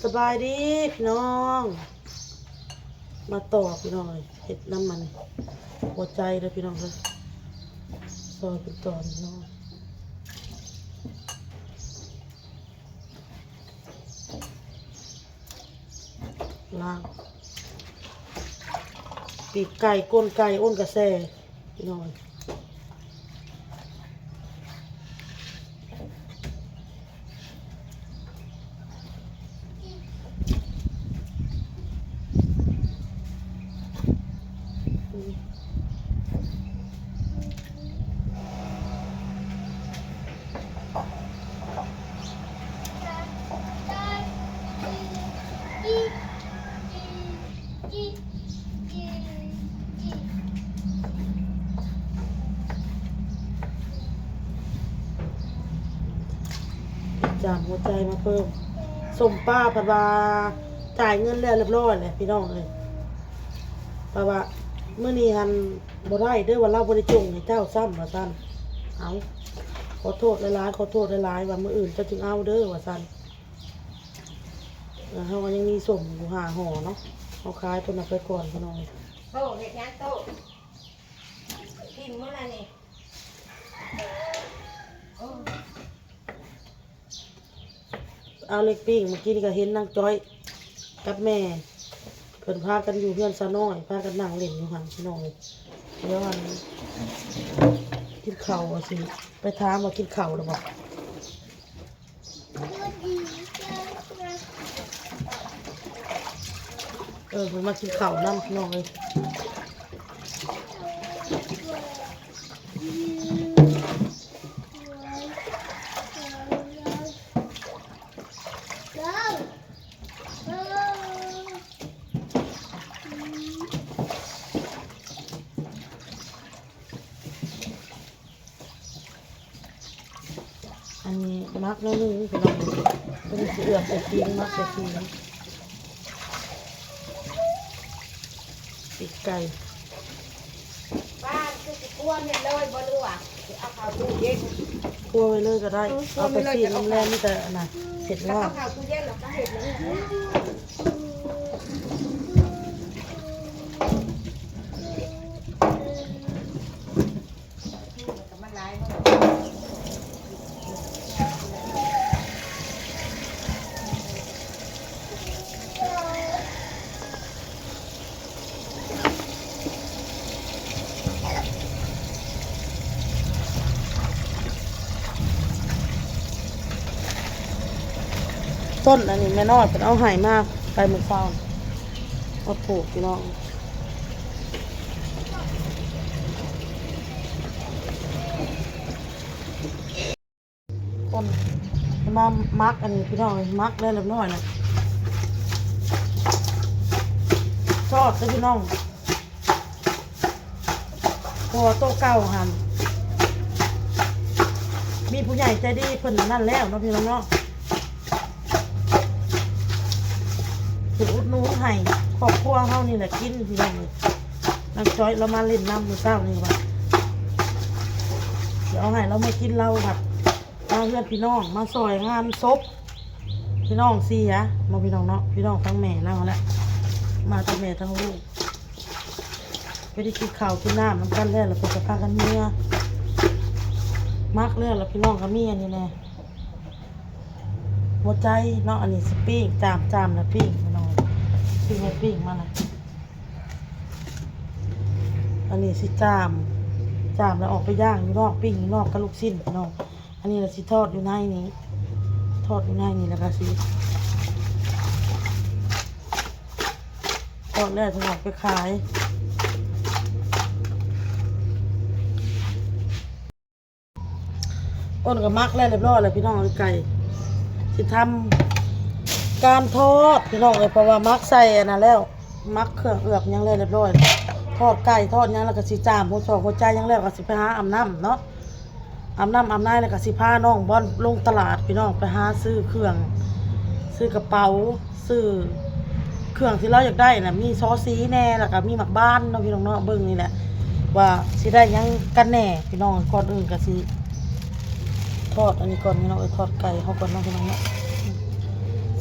ສະບາຍດີພີ່ນ້ອງ ມາຕໍ່ພີ່ນ້ອງເອີຍ ເຮັດນ້ຳມັນຫົວໃຈເດີພີ່ນ້ອງເດີ ຊອຍເປັນຕອນພີ່ນ້ອງ ລ້າງ ປີກໄກ່ ກົ້ນໄກ່ ໂອ້ນກະແຊ ພີ່ນ້ອງ ຈາມຫົວໃຈມາເພີ່ມ ສົ້ມປ້າເພິ່ນວ່າ ຈ່າຍເງິນແລ້ວລຽບລ້ອຍແຫຼະພີ່ນ້ອງເອີຍ ເພາະວ່າມື້ນີ້ຫັ້ນບໍ່ໄດ້ເດີ ວ່າລາວບໍ່ໄດ້ຈົ່ງໃຫ້ເຈົ້າຊ້ຳວ່າຊັ້ນ ເອົ້າ ຂໍໂທດຫຼາຍໆ ຂໍໂທດຫຼາຍໆ ວ່າມື້ອື່ນເຈົ້າຈຶ່ງເອົາເດີວ່າຊັ້ນ. ເອີ ເຮົາກໍຍັງມີສົ້ມຢູ່ຫ້າຫໍ່ເນາະ ເຮົາຂາຍຕົວນັ້ນໄປກ່ອນພີ່ນ້ອງ. ໂອ້ ເຮັດຫຍັງໂຕ? ກິນມື້ລະນີ້ ໂອ້ ເອົາເລັກປີ້ງ. ເມື່ອກີ້ນີ້ກໍເຫັນນາງຈ້ອຍກັບແມ່ ເພິ່ນພາກັນຢູ່ເຮືອນສາວນ້ອຍ ພາກັນນັ່ງຫຼິ້ນຢູ່ຫັ້ນພີ່ນ້ອງເອີຍ. ດຽວອັນ ກິນເຂົ້າວ່າຊິ ໄປຖາມວ່າກິນເຂົ້າແລ້ວບໍ່? ເອີ ເພິ່ນມາກິນເຂົ້ານຳພີ່ນ້ອງເອີຍ. ອັນນີ້ໝັກໜ້ອຍໜຶ່ງພີ່ນ້ອງ ຕົວນີ້ຊິເອືອບໃສ່ປີ້ງ ໝັກໃສ່ປີ້ງ ປີກໄກ່ ປ້າຄືຊິຂົ້ວແມ່ນເລີຍບໍ່ ຫຼືວ່າຊິເອົາເຂົ້າຕູ້ເຢັນ? ຂົ້ວໄວ້ເລີຍກໍໄດ້ ເອົາໄປຊີ້ນຳແລ້ວ ມີແຕ່ອັນນ່າ ເຮັດແລ້ວ ເອົາເຂົ້າຕູ້ເຢັນແລ້ວກໍເຮັດເລີຍ. ຕົ້ນອັນນີ້ແມ່ນ້ອຍເພິ່ນເອົາໃຫ້ມາ ໄປມື້ເຊົ້າ ມາປູກພີ່ນ້ອງ. ຄົນມາໝັກອັນນີ້ພີ່ນ້ອງ ໝັກແລ້ວລຽບລ້ອຍແລ້ວ ທອດເດີພີ່ນ້ອງ. ເພາະວ່າໂຕເກົ່າຫັ້ນ ມີຜູ້ໃຫຍ່ໃຈດີເພິ່ນອັນນັ້ນແລ້ວເນາະພີ່ນ້ອງເນາະ ເພິ່ນອຸດໜູນໃຫ້ຄອບຄົວເຮົານີ້ແຫຼະກິນພີ່ນ້ອງເອີຍ. ນາງຈ້ອຍລາວມາຫຼິ້ນນຳມື້ເຊົ້ານີ້ວ່າ ຊິເອົາໃຫ້ລາວເມືອກິນ ລາວບັດມາເຮືອນພີ່ນ້ອງ ມາຊ່ອຍງານສົບພີ່ນ້ອງເສຍເນາະ ພີ່ນ້ອງເນາະ ພີ່ນ້ອງທັງແມ່ລາວຫັ້ນແຫຼະ ມາທັງແມ່ທັງລູກ ໄປໄດ້ກິນເຂົ້າກິນນ້ຳນຳກັນແລ້ວ ແລ້ວເພິ່ນກໍພາກັນເມືອ ໝັກແລ້ວ ແລ້ວພີ່ນ້ອງກໍມີອັນນີ້ແດ່ ຫົວໃຈເນາະ ອັນນີ້ຊິປີ້ງ ຈາມ ຈາມແລ້ວປີ້ງພີ່ນ້ອງ ຊື້ໃຫ້ປີ້ງມາລະ. ອັນນີ້ຊິຈາມ ຈາມແລ້ວອອກໄປຍ່າງຢູ່ນອກ ປີ້ງຢູ່ນອກກັບລູກຊີ້ນພີ່ນ້ອງ. ອັນນີ້ລະຊິທອດຢູ່ໃນນີ້ ທອດຢູ່ໃນນີ້ ແລ້ວກໍຊິທອດແລ້ວຊິອອກໄປຂາຍ. ອ້ນກໍໝັກແລ້ວລຽບລ້ອຍແລ້ວພີ່ນ້ອງເອີຍ ໄກ່ ຊິທຳການທອດພີ່ນ້ອງເອີຍ ເພາະວ່າໝັກໃສ່ອັນນັ້ນແລ້ວ ໝັກເຄື່ອງເອືອບຫຍັງແລ້ວລຽບລ້ອຍ ທອດໄກ່ທອດຫຍັງ ແລ້ວກໍຊິຈາມຫົວຊອກຫົວໃຈຫຍັງແລ້ວ ກໍຊິໄປຫາອາບນ້ຳເນາະ ອາບນ້ຳອາບໃນ ແລ້ວກໍຊິພານ້ອງບອນລົງຕະຫຼາດພີ່ນ້ອງ ໄປຫາຊື້ເຄື່ອງ ຊື້ກະເປົາ ຊື້ເຄື່ອງທີ່ລາວຢາກໄດ້ນະ ມີຊໍສີແດ່ ແລ້ວກໍມີໝາກບານເນາະ ພີ່ນ້ອງເນາະ ເບິ່ງນີ້ແຫຼະວ່າຊິໄດ້ຫຍັງກັນແດ່ພີ່ນ້ອງ. ກ່ອນອື່ນກໍຊິທອດອັນນີ້ກ່ອນພີ່ນ້ອງເອີຍ ທອດໄກ່ເຮົາກ່ອນເນາະ ພີ່ນ້ອງເນາະ.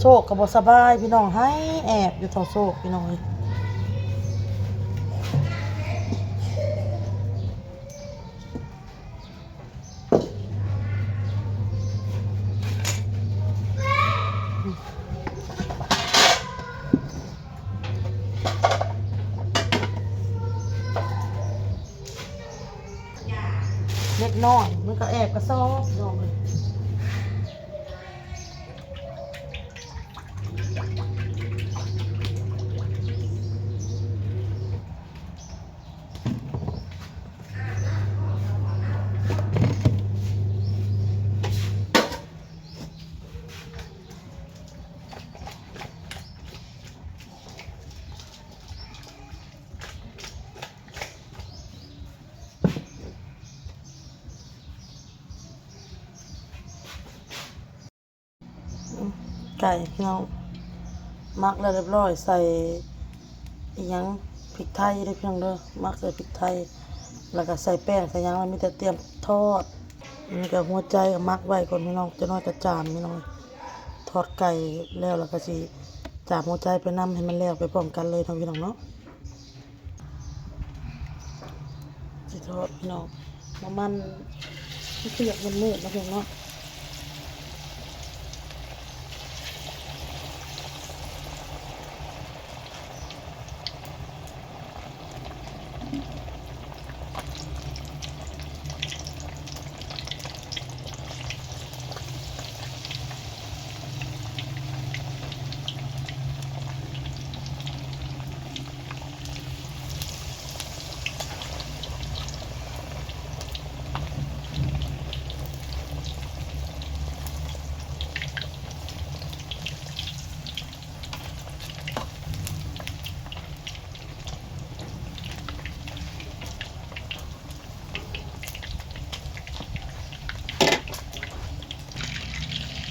ໂຊກກໍບໍ່ສະບາຍພີ່ນ້ອງ ໃຫ້ແອບຢູ່ເຖົ້າໂຊກພີ່ນ້ອງເອີຍ. ເດັກນ້ອຍມັນກໍແອບກະຊອບພີ່ນ້ອງເອີຍ. ໄກ່ພີ່ນ້ອງ ໝັກແລ້ວຮຽບຮ້ອຍ ໃສ່ອີ່ຫຍັງ ພິກໄທເດີພີ່ນ້ອງເດີ ໝັກໃສ່ພິກໄທ ແລ້ວກໍໃສ່ແປ້ງໃສ່ຫຍັງ ແລ້ວມີແຕ່ຕຽມທອດ. ອັນນີ້ກໍຫົວໃຈກໍໝັກໄວ້ກ່ອນພີ່ນ້ອງ ຈັກໜ້ອຍກໍຈາມພີ່ນ້ອງ. ທອດໄກ່ແລ້ວ ແລ້ວກໍຊິຈາມຫົວໃຈໄປນຳ ໃຫ້ມັນແລ້ວໄປພ້ອມກັນເລີຍເນາະພີ່ນ້ອງເນາະ. ຊິທອດພີ່ນ້ອງ ນ້ຳມັນ ມັນຄືຢາກມືດໆ ເນາະພີ່ນ້ອງເນາະ.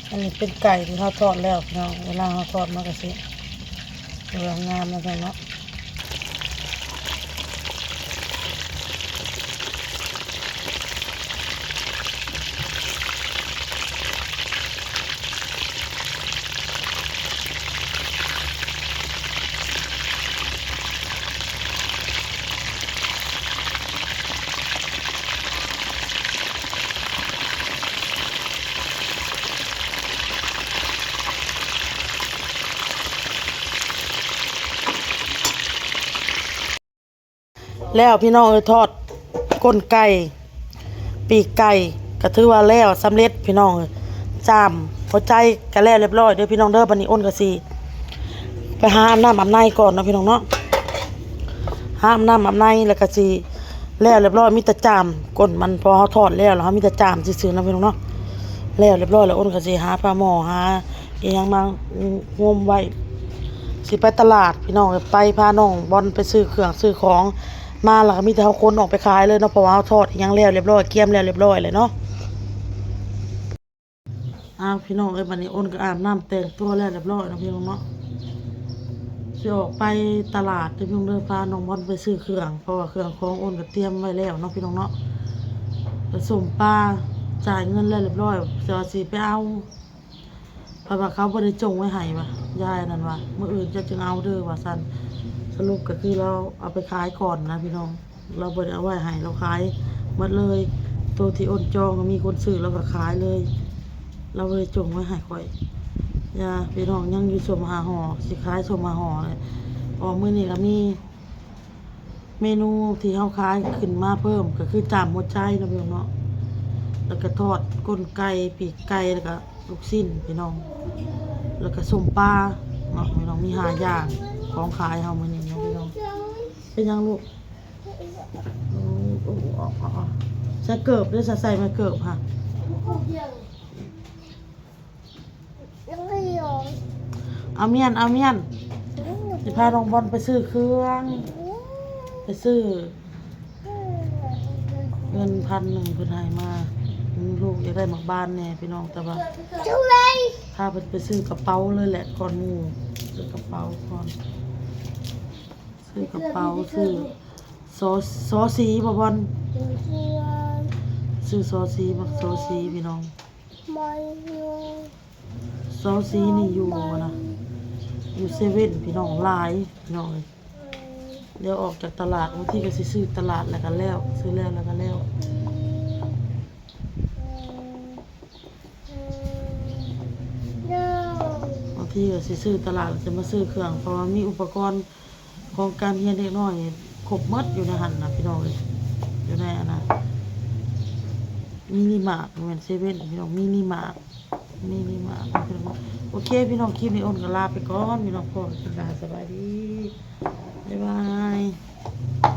ອັນນີ້ເປັນໄກ່ທີ່ເຮົາທອດແລ້ວພີ່ນ້ອງ ເວລາເຮົາທອດມັນກໍຊິເຫຼືອງງາມແລ້ວເນາະ. ແລ້ວພີ່ນ້ອງເອີຍ ທອດກົ້ນໄກ່ ປີກໄກ່ ກໍຖືວ່າແລ້ວສຳເລັດພີ່ນ້ອງເອີຍ. ຈາມຫົວໃຈກໍແລ້ວຮຽບຮ້ອຍເດີພີ່ນ້ອງເດີ. ບັດນີ້ອ້ນກໍຊິໄປຫາອາບນ້ຳອາບໃນກ່ອນເນາະພີ່ນ້ອງເນາະ ຫາອາບນ້ຳອາບໃນ ແລ້ວກໍຊິແລ້ວຮຽບຮ້ອຍ ມີແຕ່ຈາມກົ້ນມັນ ເພາະເຮົາທອດແລ້ວ ແລ້ວເຮົາມີແຕ່ຈາມຊື່ໆ ເນາະພີ່ນ້ອງເນາະ. ແລ້ວຮຽບຮ້ອຍແລ້ວ ອ້ນກໍຊິຫາຝາໝໍ້ ຫາ ອີ່ຫຍັງມາ ໂຮມໄວ້ ຊິໄປຕະຫຼາດພີ່ນ້ອງເອີຍ ໄປພານ້ອງບອນໄປຊື້ເຄື່ອງຊື້ຂອງມາ ແລ້ວກໍມີແຕ່ເຮົາຂົນອອກໄປຂາຍເລີຍເນາະ ເພາະວ່າເຮົາທອດອີ່ຫຍັງແລ້ວຮຽບຮ້ອຍ ກຽມແລ້ວຮຽບຮ້ອຍແລ້ວເນາະ. ອ້າວ ພີ່ນ້ອງເອີຍ ບັດນີ້ອ້ນກໍອາບນ້ຳແຕ່ງຕົວແລ້ວຮຽບຮ້ອຍເນາະ ພີ່ນ້ອງເນາະ ຊິອອກໄປຕະຫຼາດເດີພີ່ນ້ອງເດີ ພານ້ອງບອນໄປຊື້ເຄື່ອງ ເພາະວ່າເຄື່ອງຂອງອ້ນກໍຕຽມໄວ້ແລ້ວເນາະ ພີ່ນ້ອງເນາະ ໄປສົ້ມປາ ຈ່າຍເງິນແລ້ວຮຽບຮ້ອຍ ແຕ່ວ່າຊິໄປເອົາ ເພິ່ນວ່າເຂົາບໍ່ໄດ້ຈົ່ງໄວ້ໃຫ້ວ່າ ຍາຍນັ້ນວ່າ ມື້ອື່ນເຈົ້າຈຶ່ງເອົາເດີວ່າຊັ້ນ. ສະຫຼຸບກໍຄືລາວເອົາໄປຂາຍກ່ອນນະພີ່ນ້ອງ ລາວບໍ່ໄດ້ເອົາໄວ້ໃຫ້ ລາວຂາຍໝົດເລີຍ. ໂຕທີ່ອ້ນຈອງກໍມີຄົນຊື້ ລາວກໍຂາຍເລີຍ ລາວບໍ່ໄດ້ຈົ່ງໄວ້ໃຫ້ຂ້ອຍ. ຢ່າພີ່ນ້ອງ ຍັງຢູ່ສົ້ມຫ້າຫໍ່ ຊິຂາຍສົ້ມຫ້າຫໍ່ແຫຼະ ເພາະມື້ນີ້ກໍມີ ເມນູທີ່ເຮົາຂາຍຂຶ້ນມາເພີ່ມກໍຄືຈາມຫົວໃຈເນາະພີ່ນ້ອງເນາະ ແລ້ວກໍທອດກົ້ນໄກ່ ປີກໄກ່ ແລ້ວກໍລູກຊີ້ນພີ່ນ້ອງ ແລ້ວກໍສົ້ມປາເນາະພີ່ນ້ອງ. ມີຫ້າຢ່າງຂອງຂາຍເຮົາມື້ນີ້ເນາະພີ່ນ້ອງ. ເປັນຫຍັງລູກ? ໂອ້ ໃສ່ເກີບເດີ ໃສ່ ໃສ່ໄມ້ເກີບຫະ. ອາມຽນ ອາມຽນ ຊິພານ້ອງບອນໄປຊື້ເຄື່ອງ ໄປຊື້ ເງິນພັນໜຶ່ງເພິ່ນໃຫ້ມາ ລູກຢາກໄດ້ໝາກບານແດ່ພີ່ນ້ອງ ແຕ່ວ່າພາເພິ່ນໄປຊື້ກະເປົາເລີຍແຫຼະ ກ່ອນໝູ່ ຊື້ກະເປົາກ່ອນ ຊື້ກະເປົາ ຊື້ ຊໍ ຊໍສີບໍ່ບອນ? ຊື້ຊໍສີ ໝາກຊໍສີພີ່ນ້ອງ. ມາຢູ່ ຊ ສອງສີນີ້ຢູ່ຫັ້ນນະ ຢູ່ເຊເວັ່ນພີ່ນ້ອງ ຫຼາຍພີ່ນ້ອງເອີຍ. ດຽວອອກຈາກຕະຫຼາດ ບາງທີກໍຊິຊື້ຕະຫຼາດແລ້ວກໍແລ້ວ ຊື້ແລ້ວແລ້ວກໍແລ້ວ. ບາງທີກໍຊິຊື້ຕະຫຼາດ ແລ້ວຈະມາຊື້ເຄື່ອງ ເພາະວ່າມີອຸປະກອນຂອງການຮຽນເດັກນ້ອຍຄົບໝົດຢູ່ໃນຫັ້ນນະພີ່ນ້ອງເອີຍ. ຢູ່ໃນອັນນະ ມິນິມາດ ບໍ່ແມ່ນເຊເວັ່ນພີ່ນ້ອງ ມິນິມາດ ມິນິມາດ. ໂອເຄພີ່ນ້ອງ ຄລິບນີ້ອ້ນກໍລາໄປກ່ອນພີ່ນ້ອງ ພໍ້ກັນ ສະບາຍດີ ບາຍບາຍ.